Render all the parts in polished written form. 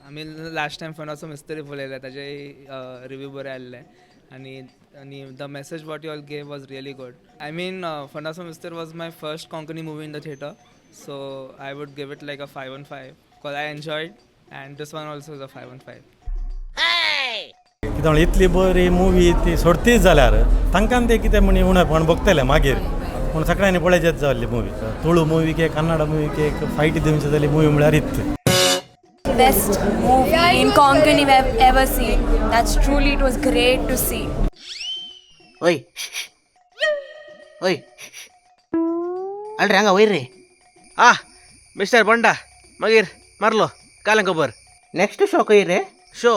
आमी last time फंडाचो मिस्त्री पळयले, ताजे रिव्यू बरे आयल्ले आनी the message what you all gave was really good. I mean, Fondaco Mister was my first Konkani movie in the theatre, so I would give it like a 5 on 5 because I enjoyed, and this one also is a 5 on 5. कितें म्हणल्यार इतली बरी movie ती सोडतीच जाल्यार तांकां तें कितें म्हण उणेपण भोगतलें मागीर. पूण सगळ्यांनी पळयचेच जाल्ली मुवी. तुळू मुवीक, कन्नड मुवीक एक फायट दिवची जाली मुवी म्हळ्यार इत्त. Best movie in Konkani we've ever seen. That's truly, it was great to see. ओय ओय, अल्रे हांगा वयर रे. आ मिस्टर बंडा, मागीर मारलो कालें खबर. नेक्स्ट शो खंय रे? शो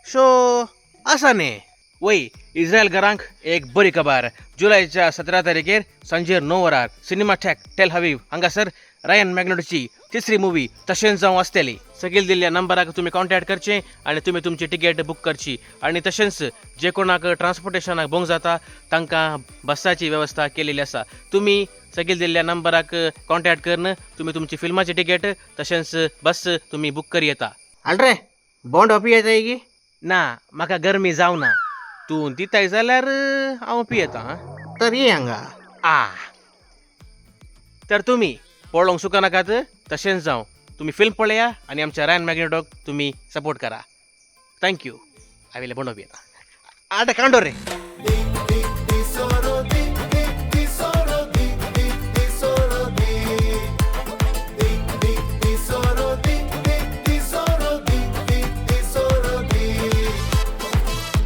शो आसा न्ही. वय, इस्रायल घरांक एक बरी खबर. जुलयच्या 17 तारखेर सांजेर 9 वरार सिनेमाटॅक, टेल हवीव हांगासर रायन मॅग्नेटोची तिसरी मुवी तशेंच जावं आसतली. सकयल दिल्ल्या नंबराक तुमी कॉन्टॅक्ट करचे आनी तुमी तुमची तिकेट बूक करची. आनी तशेंच जे कोणाक ट्रान्सपोर्टेशनाक भोंग जाता, तांकां बसाची वेवस्था केलेली आसा. तुमी सकयल दिल्ल्या नंबराक कॉन्टॅक्ट करून तुमी तुमची फिल्माची तिकेट तशेंच बस तुमी बूक करी येता. अल्रे, बोंडो पियेताय की? ना, म्हाका गरमी जावना. तूं दिताय जाल्यार हांव पियेतां आं. तर ये हांगा. आ, तर तुमी पळोवंक चुकनाकात. तशेंच जावं तुमी फिल्म पळया आनी आमच्या रायन मॅग्नेटोक तुमी सपोर्ट करा. Thank you. हांवें बोंडो पियेता. आतां कांडो रे.